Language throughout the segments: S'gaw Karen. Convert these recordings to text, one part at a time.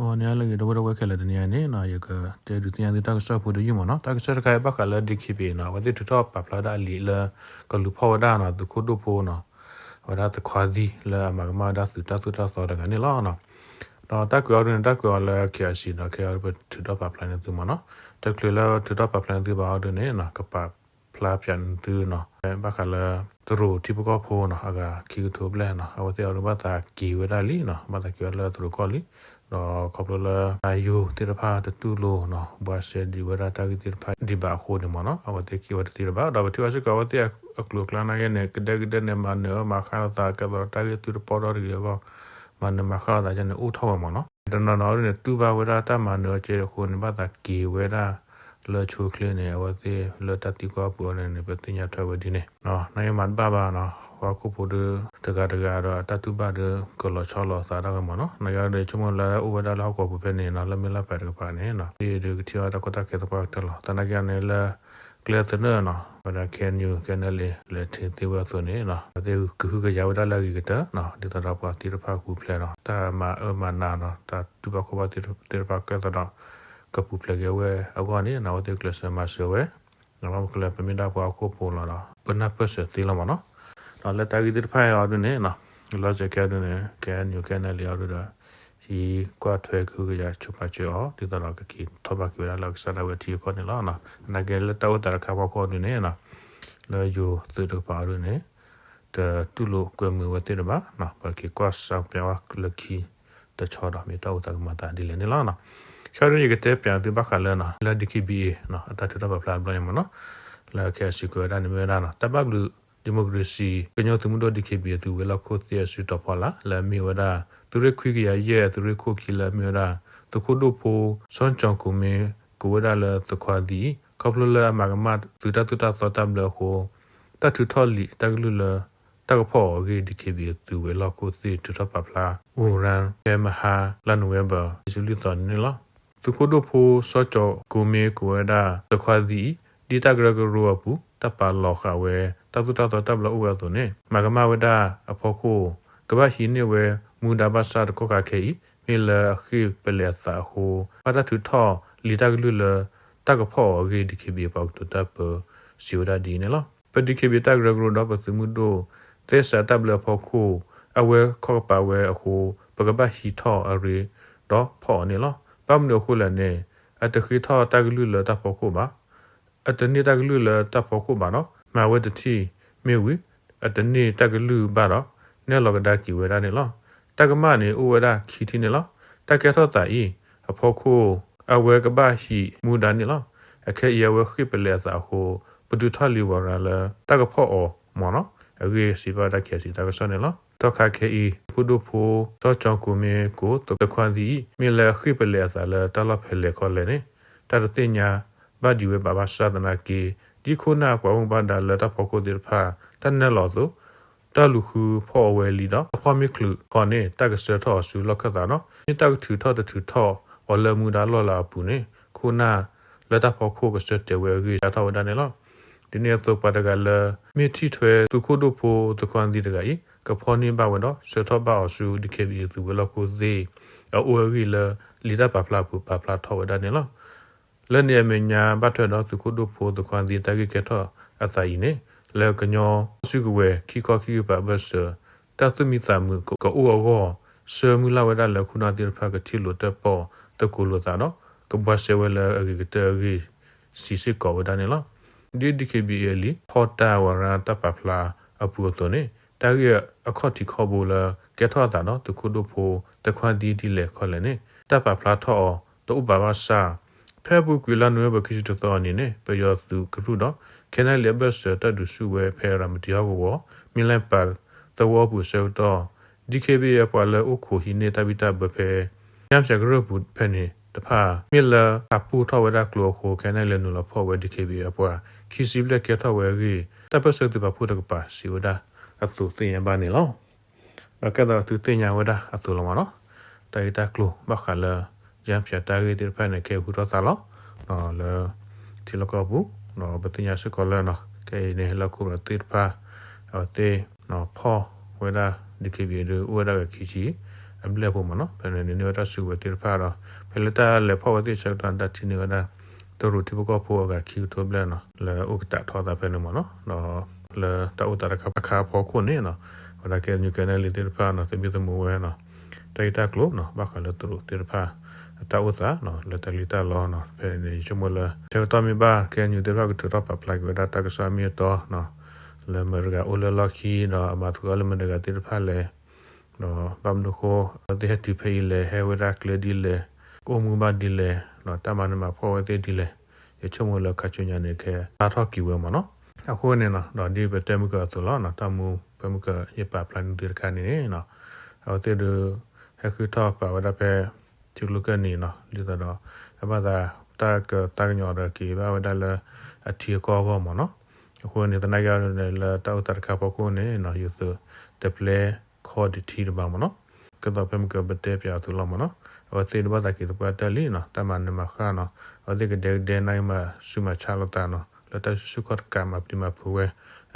ဂီၤန့ၣ်လၢအဂ့ၤ ဒီပုၢ်ဝဲၢ်ခဲလၢာ် တနံၤအံၤန့ၣ်နီၤ ယကတဲဒုးသ့ၣ်ညါသုတၢ်ကစီၣ်ဖိတယုၢ်မ့ၢ်နီၤ. တၢ်ကစီၣ်တခါအံၤဘၣ်ဃးလၢ D K B A နီၤ အဝဲသ့ၣ်ထုးထီၣ်ပာ်ဖျါဒၣ်အလံာ်လၢ ကလူၤဖီၣ်ဝဲဒၣ်နီၤ သုးခိၣ်ဒိၣ်ဖိနီၤ အဝဲဒၣ်သခွါသံလၢအမၤကမၣ်ဝဲဒၣ်သုးတၢ်သိၣ်တၢ်သီတဂၤန့ၣ်လီၤ. ဒီးတၢ်ကွဲးအီၤဒုန့ၣ် တၢ်ကွဲးအီၤလၢ K I C ဒီး ခဲအံၤပထုးထီၣ်ပာ်ဖျါန့ၢ်သုမ့ၢ်နီၤ. တချုးလၢထုးထီၣ်ပာ်ဖျါန့ၢ်သုဘၣ်အီၤဒုန့ၣ်နီၤ ကပာ် ဖျါပၠးန့ၢ်သုနီၤ ဘၣ်ဃးလၢ တရူးထံဖိကီၢ်ဖိနီၤ အဂၤခံကထိဘျဲၣ်နီၤ အဝဲသ့ၣ်အီၤဒုဘၣ်သးက့ၤဝဲဒၣ်လံနီၤ ဘၣ်သးက့ၤဝဲဒၣ်လၢတရူးကီၢ်လံ. ဒီးခီဖျိလၢ ယိၤသ့ၣ်တဖၣ်တတူၢ်လိာ်နီၤ ဘှါရှဲဒံးဝဲဒၣ်တၢ်ဂ့ၢ်သ့ၣ်တဖၣ်ဒံးဘၣ်အဃိန့ၣ်မ့ၢ်နီၤ အဝဲသ့ၣ်က့ၤဝဲတသ့လၢၤဘၣ်. ဒီးပထံၣ်ဘၣ်စ့ၢ်ကီး အဝဲသ့ၣ်အကျိၤအကျဲနာ်က့န့ၣ် ကဒဲကဒဲန့ၣ် မၤနၢၤအီၣ်မၤဃၣ်လိာ်သး ကဲသိးတၢ်ဂ့ၢ်သုတပီၢ်ထီၣ်တဂ့ၤအဂီၢ် မၤနၢၤမၤဃၣ်လိာ်သးန့ၣ် အိၣ်ထီၣ်ဝဲမ့ၢ်နီၤ. တနီၤနီၤဒုန့ၣ် တူၢ်ဘၣ်ဝဲဒၣ်တၢ်မၤနၢၤအီၣ်ကဲအဃိန့ၣ် ဘၣ်သးက့ၤဝဲဒၣ် လၢဆိချ့န့ၣ် အဝဲသ့ၣ်လၢတၢ်သံကွၢ်ပူၤအီၤန့ၣ် ပသ့ၣ်ညါထွဲဝဲဒ်န့ၣ် နာ်က့မၤတဘၣ်ဘၣ်နီၤ ပှၤဟီၣ်ခိၣ်ဖိဒီး တဂၤတဂၤဒီးတၢ်တူၢ်ဘၣ်ဒီး ကလီၤဆီလိာ်အသးဒၣ်ဝဲမ့ၢ်နီၤ. နာ်က့ဒီး ဆိကမိၣ်လၢအိၣ်ဝဲဒၣ်လၢဟီၣ်ကဝီၤပူၤဖဲန့ၣ်နီၤ လၢမ့ၢ်လၢပှၤတကပၤန့ၣ်နီၤ သ့ၣ်ဒုးကထံၣ်အီၣ်တၢ်ကီတၢ်ခဲသပှၢ်ကတၢၢ်လီၤ. သနာ်က့န့ၣ်လၢ ကျဲသနၢၣ်နီၤ ဝဲဒၣ် K N U K N L A လဲၤထံးသ့ဝဲအသိးန့ၣ်နီၤ အဝဲသ့ၣ်ကဟုကယာ်ဝဲဒၣ်လၢအဂ့ၤကတၢၢ်နီၤ ဒ်သိးဒီးပှၤသ့ၣ်တဖၣ်ပူၤဖျဲးဒီး တၢ်မၤအၢမၤနးဒီး တၢ်တူၢ်ဘၣ်ခီၣ်ဘၣ်သ့ၣ်တဖၣ်ကဲသိးဒီး ကပူၤဖျဲးက့ၤဝဲအဂီၢ်န့ၣ်နီၤ အဝဲသ့ၣ်ကျဲးစၢးမၤစၢၤဝဲ ဘၣ်မနုၤလဲၣ် ပမ့ၢ်ဒၣ်ပှၤဟီၣ်ခိၣ်ဖိလီၤဒီး ပနၢ်ပၢၢ်စၢၤသ့လီၤမ့ၢ်နီၤ. ဒီးလၢတၢ်ဂ့ၢ်သ့ၣ်တဖၣ်အံၤအီၤဒုန့ၣ်နီၤ လီၤစဲးခဲအံၤဒုန့ၣ် K N U K N L A အီၤဒုဒီး ဟံးကွၢ်ထွဲကဟုကယာ်ဆိပာ်စၢၤအီၤ ဒ်သိးဒီးကက့ၤထီၣ်ဘၣ်က့ၤဝဲဒၣ်လၢကစၢ်ဒၣ်ဝဲထံအကီၢ်န့ၣ်လီၤ. သနာ်က့လၢတၢ်အိၣ်သးတခါဖီခိၣ်အီၤဒုန့ၣ်နီၤ လၢယိၤသုးတကပၤအီၤဒုန့ၣ် တတူၢ်လိာ်ကွဲမုာ်ဝဲသ့ၣ်တဘၣ်နီၤ ပက့ၤကွၢ်စၢ်ပျးဝဲလၢခံတဆီဒီး မ့ၢ်တၢ်အိၣ်သးကမၤသးဒ်လဲၣ်န့ၣ်လီၤ. ခဲအံၤဒုန့ၣ် ယကတဲပၠးသုဘၣ်ဃးလၢနီၤ လၢ D K B A နီၤ အတၢ်ထုးထီၣ်ပာ်ဖျါတဘျီညါမ့ၢ်နီၤ လၢ K I C ကွဲးဝဲဒၣ်န့ၣ်မ့ၢ်ဝဲဒၣ်နီၤ တၢ်ဘၣ်ဘျုး ဒံၣ်မိၣ်ကရ့စံၣ် ကညီသုးမုၢ်ဒိၣ် D K B A သုးဝဲၤလီၢ်ခိၣ်သ့ၣ်အစုတီၤဖီလာ် လၢအမ့ၢ်ဝဲဒၣ် သုးရ့ၣ်ခွံကယၤယဲၢ် သုးရ့ၣ်ခိၣ်ခံလၢအမ့ၢ်ဝဲဒၣ် သုးခိၣ်ဒိၣ်ဖိ စီၤကၠီၤကိၤမ့ ကိးဝဲဒၣ်လၢသခွါသံအံၤ ခီဖျိလၢအမၤကမၣ်သုးတၢ်သိၣ်တၢ်သီတၢ်ဘျၢအဃိ တၢ်ထုးထီၣ်လံာ်တၢ်ကလုၢ်လၢ တၢ်ကဖီၣ်အီၤအဂ့ၢ် D K B A သုးဝဲၤလီၢ်ခိၣ်သ့ၣ်ထုးထီၣ်ပာ်ဖျါ အိၣ်ရၢ ဖဲမဟါ လါနိၣ်ဝ့ဘၢၣ် ခံဆံလွံၢ်သီန့ၣ်လီၤ. သုးခိၣ်ဒိၣ်ဖိစီၤကၠီၤကိၤမ့ ကိးဝဲဒၣ်သခွါသံအံၤ ဒ်တၢ်ကရၢကရိအပူၤ တၢ်ပာ်လီၤဃာ်ဝဲ တၢ်သိၣ်တၢ်သီတၢ်ဘျၢအိၣ်ဝဲအသိးန့ၣ် မၤကမၣ်ဝဲဒၣ်အဖီခိၣ် ကဘၣ်ဟံးန့ၢ်ဝဲမူဒါဘၣ်ဆၣ်တကီၢ်ခါခဲအံၤ မ့ၢ်လၢအဃ့ၢ်ပလဲာ်အသးအဃိ ဘၣ်တၢ်ထုးထီၣ်လံာ်တၢ်ကလုၢ်လၢ တၢ်ကဖီၣ်အီၤအဂ့ၢ် D K B A ပှၤကတိၤတၢ်ပၢ စံးဝဲဒၣ်ဒ်အံၤန့ၣ်လီၤ. ပ D K B A တၢ်ကရၢကရိဒီးပသုးမုၢ်ဒိၣ် သဲစးတၢ်ဘျၢအဖီခိၣ် အဝဲခီၣ်ကပၤဝဲအဃိ ပကဘၣ်ဟံးထီၣ်အရ့ဒီးဖီၣ်အီၤန့ၣ်လီၤ. ဘၣ်မနုၤအဃိလဲၣ်န့ၣ် အတဃ့ထီၣ်တၢ်ကလုၢ်လၢတၢ်ဖီခိၣ်ဘၣ် အတန့ၢ်တၢ်ကလုၢ်လၢတၢ်ဖီခိၣ်ဘၣ်ဒီး မၤဝဲတထံၣ်မ့ၢ်ဝံၤ အတန့ၢ်တၢ်ကလုၢ်ဘၣ်ဒီး နဲၣ်လီၤကဒါက့ၤဝဲဒၣ်န့ၣ်လီၤ. တၢ်ကမၣ်န့ၣ်အိၣ်ဝဲဒၣ်ခံထံၣ်န့ၣ်လီၤ. တၢ်ကဲထီၣ်သးအံၤ အဖီခိၣ် အဝဲကဘၣ်ဟံးမူဒါန့ၣ်လီၤ. အခဲအံၤအဝဲဃ့ၢ်ပလဲာ်အသးအဃိ ပထုးထီၣ်လံာ်ဝီၤရၤလၢ တၢ်ကဖီၣ်အီၤမ့ၢ်နီၤ အဂ့ၢ်စံးဘၣ်ဝဲဒၣ် K I C တၢ်ကစီၣ်န့ၣ်လီၤ. ထီၣ်ခါခဲအံၤ သုးခိၣ်ဒိၣ်ဖိ စီၤကၠီၤကိၤမ့ ကိးသခွါသံအံၤ မ့ၢ်လၢအဃ့ၢ်ပလဲာ်အသးလၢတၢ်လီၢ်ဖဲလဲၣ်ခီလဲၣ်န့ၣ် တၢ်တသ့ၣ်ညါဘၣ်ဒံးဝဲဘၣ်ဘၣ်ဆၣ်သနာ်က့ ဒ်ခိၣ်နၢ်ပှၤဘၣ်မူဘၣ်ဒါလၢတၢ်ဖီခိၣ်သ့ၣ်တဖၣ် တၢ်နဲၣ်လီၤအသိး တၢ်လူၤဃုဖီၣ်အီၤဝဲလံဒီး အဖီၣ်မ့ၢ်ချုးခီန့ၣ် တၢ်ကဆှၢထီၣ်အီၤဆူလီၢ်ခၢၣ်သးဒီး မ့ၢ်တၢ်ကထုးထီၣ်တထုးထီၣ်အီၤလၢမူဒါလီၢ်လၤအပူၤန့ၣ် ခိၣ်နၢ်လၢတၢ်ဖီခိၣ်ကဆှၢတဲာ်ဝဲအဂ့ၢ် စံးထီၣ်ဝဲဒၣ်န့ၣ်လီၤ. ဒ်န့ၣ်အသိးပှၤတဂၤလၢ မ့ၢ်ထံၣ်ထွဲသုးခိၣ်ဒိၣ်ဖိသခွါသံတဂၤအံၤ ကဖီၣ်န့ၢ်ဘၣ်ဝဲဒီး ဆှၢထီၣ်ဘၣ်အီၤဆူ D K B A သုးဝဲၤလီၢ်ခိၣ်သ့ၣ် အအိၣ်အဂ့ၢ်လၢ လံာ်တၢ်ပာ်ဖျါအပူၤပာ်ဖျါထီၣ်ဝဲဒၣ်န့ၣ်လီၤ. လၢန့ၣ်အမဲာ်ညါ ဘၣ်ထွဲဒီးသုးခိၣ်ဒိၣ်ဖိသခွါသံတၢ်ဂ့ၢ်ကဲထီၣ်အသးအံၤန့ၣ် လၢကညီစုကဝဲၤခံခီခံကပၤအဘၢၣ်စၢၤ တၢ်သူၣ်မံသးမုာ်ကအအိၣ်အဂီၢ် ဆှၢမုၢ်လၢ်ဝဲဒၣ်လၢခိၣ်နၢ်သ့ၣ်တဖၣ်ကထံၣ်လိာ်တၢၣ်ပီၣ်သကိးလိာ်သးဒီး ကဘှါရှဲဝဲလၢအဂ့ၤကတၢၢ်အဂ့ၢ် စံးစ့ၢ်ကီးဝဲဒၣ်န့ၣ်လီၤ. ဒ် D K B A အလံာ်ဖီၣ်တၢ်ဝီၤရၤတၢ်ပာ်ဖျါအပူၤအသိးန့ၣ် တၢ်ဂ့ၢ်အခီၣ်ထံးခီၣ်ဘိလၢကဲထီၣ်အသးဒီးသုးခိၣ်ဒိၣ်ဖိသခွါသံဒ်လဲၣ်ခီလဲၣ်န့ၣ် တၢ်ပာ်ဖျါထီၣ်အီၤတအိၣ်ဘၣ်ဘၣ်ဆၣ် ဖဲအပူၤကွံာ်လါနိၣ်ဝ့ဘၢၣ်ခံဆံတသီအနံၤန့ၣ် ပယီၤသုးကရူၢ်ဒီး ခဲနၣ်လံၣ်အဘၢၣ်စၢၤတၢ်ဒုးဆူၣ်ဝဲဖဲရၤမတံဟီၣ်ကဝီၤ မ့ၢ်လၢပၢ်သဝီအပူၤအဆၢကတီၢ် D K B A အပှၤလၢအိၣ်ခိးဟံးန့ၢ်တၢ်ဘံၣ်တၢ်ဘၢဖဲ ကၠၢဖၠးကရၢၢ်ပူၤဖဲန့ၣ်တဖၣ် မ့ၢ်လၢခးပူၣ်ထီၣ်ဝဲဒၣ်ကျိအဃိ ခဲနၣ်လံၣ်နုာ်လီၤဖီၣ်ဝဲ D K B A အပှၤခံဆံဘျဲၣ်ကဲထီၣ်ဝဲအဂ့ၢ် တၢ်ပၢၢ်ဆၢသုးပာ်ဖှိၣ်တကပၤစံးဝဲဒၣ်အသိးသ့ၣ်ညါဘၣ်န့ၣ်လီၤ. ဒီးကဲသိးသုသ့ၣ်ညါဝဲဒၣ်အသိးလီၤမ့ၢ်နီၤ တၢ်ဂ့ၢ်တၢ်ကျိၤဘၣ်ဃးလၢ ကၠၢဖၠးတၢ်ဂ့ၢ်သ့ၣ်တဖၣ်န့ၣ် ကဲဟူထီၣ်သါလီၤ လၢထံလီၢ်ကီၢ်ပူၤ ဒီးပသ့ၣ်ညါစ့ၢ်ကီးလၢ ခဲအံၤန့ၣ် လၢခိၣ်နၢ်သ့ၣ်တဖၣ် အဝဲသ့ၣ်ဖီၣ်ဝဲဒၣ် D K B A ဒုးအိၣ်ဝဲဒၣ်ဂၤခံဆံ အဘျဲၣ်ဖိမ့ၢ်နီၤ. ဖဲန့ၣ်န့ၣ် န့ၢ်ဝဲတၢ်စုကဝဲၤသ့ၣ်တဖၣ်ဒီး ဖဲလၢတၢ်လဲၤဖီၣ်ဝဲသ့ၣ်ဆၢကတီၢ် တၢ်ထံၣ်န့ၢ်ဝဲဒၣ် တရူးထံဖိကီၢ်ဖိအဂၤခံကထိဘျဲၣ်နီၤ လၢအိၣ်ကတၢၢ်ထီၣ်သးဖဲန့ၣ်မ့ၢ်နီၤ. ဒီးလၢတၢ်အိၣ်သးတခါအခါအဖီခိၣ်န့ၣ်နီၤ အဝဲဒၣ် KNU KNLA သ့ၣ်တဖၣ်နီၤ သမံသမိးဝဲနီၤ တၢ်ဂ့ၢ်တၢ်ကျိၤနီၤ ဘၣ်ဃးလၢတရူးသ့ၣ်တဖၣ် အတၢ်အိၣ်သးနီၤ လၢတၢ်လံၣ်တၢ်လီနီၤ. ဖဲန့ၣ်န့ၣ် ယဆိကမိၣ်လၢ ဆၢကတီၢ်မ့ၢ်ဘၣ် KNU သ့ၣ်တဖၣ်ကထုးထီၣ်ပာ်ဖျါက့ၤဝဲဒၣ်တၢ်ကစီၣ်မ့ၢ်အတီနီၤ လၢမတၤတဂၤအိၣ်လၢလီၢ်ခံဒီးအမၤသကိးလၢမတၤတဂၤသ့ၣ်တဖၣ်လဲၣ် ဒီးဘၣ်မနုၤအဃိ အဝဲသ့ၣ်ဟဲတုၤဖဲအံၤလဲၣ် ဟဲဝဲဒၣ်ကျဲဒ်လဲၣ် ကအိၣ်မူဘၣ်ဒ်လဲၣ် တၢ်မၤနးမၤဖှီၣ်ဝဲသ့ၣ်ဒ်လဲၣ် ယဆိကမိၣ်လၢခါဆူညါန့ၣ် ကဟဲဖျါထီၣ်က့ၤဝဲမ့ၢ်နီၤ. အဃိန့ၣ်နီၤ ဒီးဒ်ပတဲမုၢ်ကၢအသိးလီၤနီၤ တၢ်မူဖဲမုၢ်ကၢယပာ်ဖျါန့ၢ်သုတခါန့ၣ်နီၤ အဝဲသ့ၣ်ဒုး ဟဲဃုထီၣ်ပာ်ဝဲဒၣ်ဖဲ ထံကျိကၢၢ်နံၤနီၤ ဒ်သိးဒီး အဘၣ်သး တၢ်ကသးကညီၤဒီးက့ၤဘၣ်ဝဲဒၣ်လၢ အထံအကီၢ်အဂီၢ်မ့ၢ်နီၤ. အဃိန့ၣ် သနာ်က့န့ၣ် လၢတၢ်အိၣ်သးတခါဖီခိၣ်န့ၣ်နီၤ ယိၤသုးတပျဲခီဒံးထံတဘၣ်မ့ၢ်နီၤ. ကဲသိးဖဲမုၢ်ကၢပတဲပၠးအသိးလီၤမ့ၢ်နီၤ အဝဲသ့ၣ်တဘၣ်သးက့ၤသပှၢ်တၢၢ်လံနီၤ တၢ်မၤနးမၤဃၣ်နီၤ အဝဲသ့ၣ်ကဒဲကဒဲနာ်က့မၤဆူးမၤဆါလိာ်သးနီၤ လၢတၢ်စုဆူၣ်ခီၣ်တကးမၤပျံၤမၤဖုးဝဲ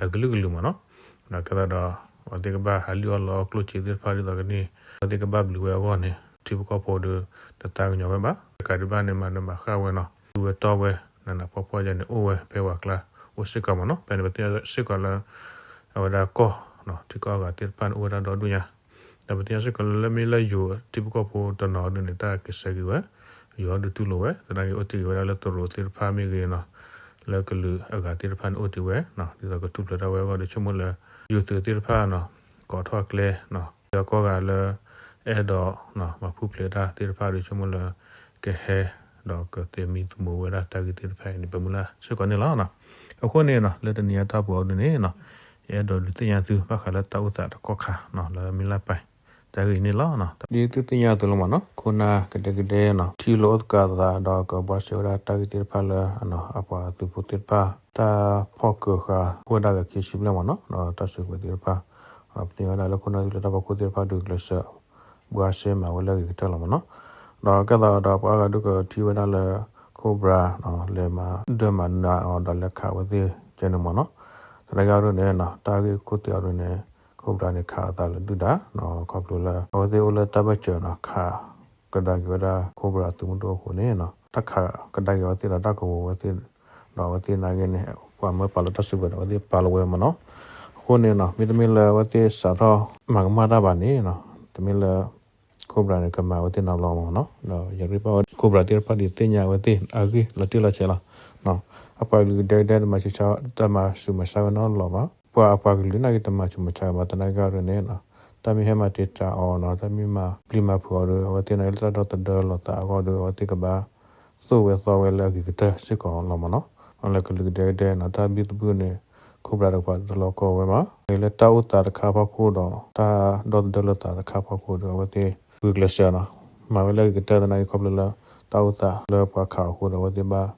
အကလုာ်ကလုာ်မ့ၢ်နီၤ. ကဲသိးဒီး အဝဲသ့ၣ်ကဘၣ်ဟးလံၣ်အီၣ်လီအီၣ်ကျိၣ်စ့သ့ၣ်တဖၣ်ဒ်သိးကန့ၢ် အဝဲသ့ၣ်ကဘၣ်ဘျုးဝဲအဂီၢ်န့ၣ် ထံဖိကီၢ်ဖိဒီး တသးကညီၤဝဲဘၣ် တကးဒံးဘၣ်န့ၣ် မၤနးမၤဃၣ်ဝဲနီၤ သူဝဲတီဝဲ နးနးဖှီၣ်ဖှီၣ်ယဲန့ၣ် အိၣ်ဝဲဖဲပှၤကျါအိၣ်စ့ၢ်ကီးမ့ၢ်နီၤ. ဖဲန့ၣ် ပသ့ၣ်ညါစ့ၢ်ကီးလၢ အဝဲဒၣ်ကီၢ် ထံကီၢ်အဂၤသ့ၣ်တဖၣ်န့ၣ် အိၣ်ဝဲဒၣ်ဒီဒူၣ်ညါ ဒီးပသ့ၣ်ညါစ့ၢ်ကီးလၢ လၢမ့ၢ်လၢယိၤထံဖိကီၢ်ဖိတနီၤဒုန့ၣ် တၢ်ကဆှဲက့ၤဝဲ ယိၤဒုးတူၢ်လိာ်ဝဲ သနာ်က့အိၣ်တ့ၢ်က့ၤဝဲဒၣ်လၢတရူးသ့ၣ်တဖၣ်မ့ၢ်ဂ့ၤနီၤ လၢကလုာ်အဂၤသ့ၣ်တဖၣ်န့ၣ်အိၣ်တ့ၢ်ဝဲ ဒ်သိးကထူၣ်ဖျဲးထီၣ်ဝဲအဂီၢ်ဒီး ဆိကမိၣ်လၢ ယိၤသုးသ့ၣ်တဖၣ်နီၤ ကိးထီၣ်ကျဲ ဒီးကိးဂၤလၢ အဲၣ်ဒိး မၤဖုၣ်ဖျဲးတၢ်သ့ၣ်တဖၣ်ဒီး ဆိကမိၣ်လၢ ကဟဲ ဒီးကသမံသမိးဝဲဒၣ်တၢ်ဂ့ၢ်သ့ၣ်တဖၣ်အံၤန့ၣ် ပမုၢ်လၢ်စ့ၢ်ကီးန့ၣ်လီၤ. အဃိန့ၣ်နီၤ လၢတနံၤအံၤတၢ်ပူၤအံၤဒုန့ၣ်နီၤ ယအဲၣ်ဒိးဒုးသ့ၣ်ညါသု ဘၣ်ဃးလၢတၢ်အိၣ်သးတကီၢ်ခါနီၤ လၢမ့ၢ်လၢပၢ် တၢ်ဂ့ၢ်အံၤန့ၣ်လီၤ. ဒ်သုသ့ၣ်ညါအသိးလီၤမ့ၢ်နီၤ ခိၣ်နၢ်ကဒဲကဒဲနီၤ ထံၣ်လိာ်အိၣ်သကိးသးဒီးကဘှါရှဲဝဲဒၣ်တၢ်ဂ့ၢ်သ့ၣ်တဖၣ်လၢ အပှၤသုးဖိသ့ၣ်တဖၣ် တၢ်ဖီၣ်ကၢၤဃာ်အိၣ်ဝဲဒၣ်ဂၤခံဆံဘျဲၣ်မ့ၢ်နီၤ ဒီးတၢ်စုကဝဲၤသ့ၣ်တဖၣ် ဒီးပသ့ၣ်ညါဝဲဒၣ်လၢခိၣ်နၢ်သုးလၢတၢ်ဖီခိၣ်သ့ၣ်တဖၣ်ဒုးကျဲးစၢး ဘှါရှဲမၤဝဲလၢအဂ့ၤကတၢၢ်လီၤမ့ၢ်နီၤ. ဒီးကဲသိးဒီးပှၤအါဂၤဒုးကထံၣ်ဝဲဒၣ်လၢ Cobra လဲၤမၤဒၢမၤနးအီၤဒီးလဲၤခးအဝဲသ့ၣ်ကဲန့ၣ်မ့ၢ်နီၤ. သနာ်က့အီၤဒုန့ၣ် တၢ်ဂ့ၢ်ခိၣ်သ့ၣ်အီၤဒုန့ၣ် Cobra န့ၣ်ခးအသးလၢဒုၣ်ဒါ ခီဖျိလၢအဝဲသ့ၣ်အိၣ်လၢတၢ်ဘၢၣ်စၢၤနီၤ ခးကဒါက့ၤဝဲဒၣ် Cobra သုးမုၢ်ဒိၣ်အဃိန့ၣ် တၢ်ခးကဒါက့ၤအဝဲသ့ၣ်ဒီးတၢ်ကဝီၤဝဲသ့ၣ် ဒီးအဝဲသ့ၣ်နာ်က့န့ၣ် ပှၤမၢပာ်လီၤတၢ်စုကဝဲၤဒီး အဝဲသ့ၣ်ပာ်လီၤဝဲမ့ၢ်နီၤ. အဃိန့ၣ်နီၤ မ့တမ့ၢ်လၢအဝဲသ့ၣ်စးထီၣ်မၤကမၣ်တၢ်ဘၣ်န့ၣ် တမ့ၢ်လၢ Cobra န့ၣ် ကမၤဝဲသ့ၣ်နီတဘျီမ့ၢ်နီၤ. ဒီးယရ့ပာ်ဝဲ Cobra သ့ၣ်တဖၣ်ဒုးသ့ၣ်ညါဝဲသ့ၣ်အဂ့ၢ်လီၤတံၢ်လီၤဆဲးလီၤ. အပှၤကလုာ်ကဒဲကဒဲတမၤဆူးမၤဆါ တၢ်မၤဆူးမၤဆါဝဲနီတဘျီဘၣ်. ပှၤအပှၤကလုာ်နာ်က့တမၤဆူးမၤဆါဝဲဘၣ် သနာ်က့အီၤဒုန့ၣ် တၢ်မ့ၢ်ဟဲမၤတ့ၢ်တၢ်အီၤနီၤ တၢ်မ့ၢ်မၤပျံၤမၤဖုးအီၤဒီး အဝဲသ့ၣ်နာ်က့လၢတၢ်ဒီသဒၢလိာ်သးအဂီၢ်ဒီး အဝဲသ့ၣ်ကဘၣ်သိၣ်ဝဲသီဝဲလၢအဂ့ၤကတၢၢ်စ့ၢ်ကီးလီၤမ့ၢ်နီၤ. လၢကလုာ်ကဒဲကဒဲနီၤ တၢ်ဘံၣ်သဘုၣ်န့ၣ် Cobra တကပၤတလီၤကီဝဲမး လၢတၢ်အိၣ်သးတခါဖီခိၣ်ဒီး တၢ်ဒီသဒၢလိာ်သးတခါဖီခိၣ်ဒီး အဝဲသ့ၣ်ဂုာ်ကျဲးစၢးနီၤ မၤဝဲလၢအဂ့ၤကတၢၢ်သနာ်က့ခီဖျိလၢ တၢ်အိၣ်သးလၢပှၤခးအဃိဒီး အဝဲသ့ၣ်ဘၣ်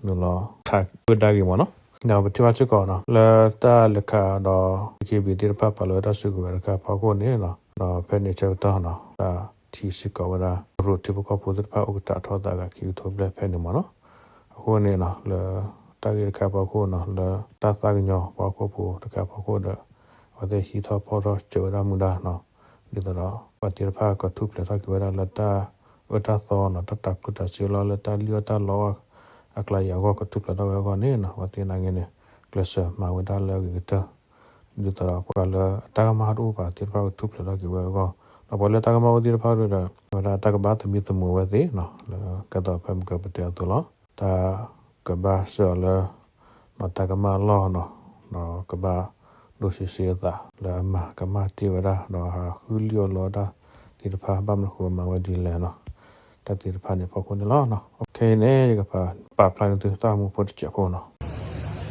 နုာ်လီၤခးဝဲဒၣ်ဂ့ၤမ့ၢ်နီၤ. ဒီးပထံၣ်ဘၣ်စ့ၢ်ကီးနီၤ လၢတၢ်လဲၤခးဒီး DKBA သ့ၣ်တဖၣ်ပာ်လီၤဝဲတၢ်စုကဝဲၤတခါဖီခိၣ်န့ၣ်နီၤ ဒီးဖဲန့ၣ်ဆၢကတီၢ်နီၤ တၢ်ထံၣ်စ့ၢ်ကီးဝဲဒၣ် တရူးထံဖိကီၢ်ဖိသ့ၣ်တဖၣ်အိၣ်ကတၢၢ်ထီၣ်သးဂၤခံကထိဘျဲၣ်ဖဲန့ၣ်မ့ၢ်နီၤ. အဃိန့ၣ်နီၤ လၢတၢ်ဂ့ၢ်တခါဖီခိၣ်နီၤ လၢတၢ်သးကညီၤပှၤဟီၣ်ခိၣ်ဖိတခါဖီခိၣ်ဒီး အဝဲသ့ၣ်ဟံးထီၣ်ဖီၣ်ထီၣ်စၢၤဝဲဒၣ်မူဒါနီၤ ဒ်သိးဒီး ပှၤသ့ၣ်တဖၣ်ကထူၣ်ဖျဲးထီၣ်က့ၤဝဲဒၣ်လၢတၢ်အၢတၢ်သီနီၤ တၢ်တၤကျိၣ်တၤစ့လီၤလၢတၢ်လံၣ်အီၣ်တၢ်လီအီၣ်အကျါယၤအဂီၢ် ကထူၣ်ဖျဲးထီၣ်ဝဲအဂီၢ်န့ၣ်နီၤ အဝဲသ့ၣ်နာ်က့န့ၣ် ကျဲးစၢးမၤဝဲဒၣ်လၢအဂ့ၤကတၢၢ် ဒ်သိးဒီးပှၤလၢအတၢ်ကမၣ်တအိၣ်ဘၣ်သ့ၣ်တဖၣ်ကထူၣ်ဖျဲးထီၣ်က့ၤဝဲအဂီၢ် ဒီးပှၤလၢတၢ်ကမၣ်အိၣ်သ့ၣ်တဖၣ်ဒီး အဝဲဒၣ်တၢ်ကဘၣ်သမံသမိးဝဲသ့ၣ်နီၤ လၢကဲသိးဖဲမုၢ်ကၢပတဲအသိးလီၤ တၢ်ကဘၣ်စၢၤအီၤလၢ နီၤတၢ်ကမၣ်အလီၢ်နီၤ ဒီးကဘၣ်ဒိးစံးဆၢအသးလၢအမၤကမၣ်တ့ၢ်ဝဲဒၣ် ဒီးဟးဃုလံၣ်အီၣ်လီအီၣ်တၢ်သ့ၣ်တဖၣ် ဘၣ်မနုၤဃိမၤဝဲဒ်လဲၣ်နီၤ တၢ်သ့ၣ်တဖၣ်န့ၣ်ဖီခိၣ်န့ၣ်လီၤ. ခဲအံၤန့ၣ် ယကပာ်ဖျါန့ၢ်သုတၢ်မူဖိတစဲးဖိနီၤ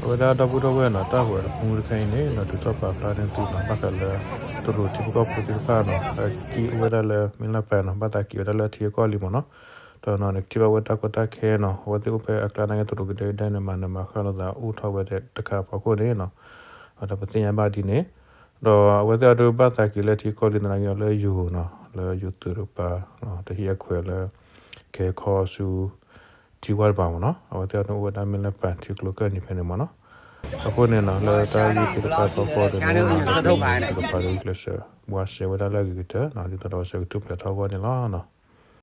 အဝဲဒၣ်ဒီပုၢ်ဒီဝဲၢ်နီၤ တၢ်ဂီၤတမူတခါအံၤန့ၣ် နီၤဒုးထီၣ်ပာ်ဖျါန့ၢ်သုနီၤ ဘၣ်ဃးလၢ တရူးထံဖိကီၢ်ဖိသ့ၣ်တဖၣ်နီၤ က့ၤအိၣ်ဝဲဒၣ်လၢမ့ၢ်လၢပၢ်နီၤ ဘၣ်သးက့ၤဝဲဒၣ်လၢထံအကီၢ်လံမ့ၢ်နီၤ တနီၤန့ၣ် ကထံၣ်ဘၣ်ဝဲတၢ်ကီတၢ်ခဲနီၤ အဝဲသ့ၣ်အိၣ်ဖဲအကျါနာ်က့တရူးကဒဲကဒဲန့ၣ် မၤနးမၤဃၣ်လိာ်သးအိၣ်ထီၣ်ဝဲတခါဖီခိၣ်န့ၣ်နီၤ အဝဲဒၣ်ပသ့ၣ်ညါဘၣ်ဒ်န့ၣ် ဒီးအဝဲသ့ၣ်အဒိဘၣ်သးက့ၤလၢထံကီၢ်လံသနာ်က့လၢယိၤနီၤ လၢယိၤသုးတကပၤ တဟံၣ်အခွဲးလၢ ကဟဲခီဆူ ထံဝၢ်တကပၤမ့ၢ်နီၤ အဝဲသ့ၣ်အဒိအိၣ်ဝဲဒၣ်မ့ၢ်လၢပၢ်ထံကျိကၢၢ်နံၤဖဲန့ၣ်မ့ၢ်နီၤ အဃိန့ၣ်နီၤ လၢတၢ်ဂ့ၢ်သ့ၣ်တဖၣ်အဖီခိၣ်န့ၣ် လၢကီၢ်သ့ၣ်တဖၣ်ဒီး ကျဲးစၢး ဘှါရှဲဝဲဒၣ်လၢအဂ့ၤကတၢၢ်နီၤ ဒ်သိးဒီးကဆၢကထုးဖျဲးထီၣ်အဂီၢ်န့ၣ်လီၤ.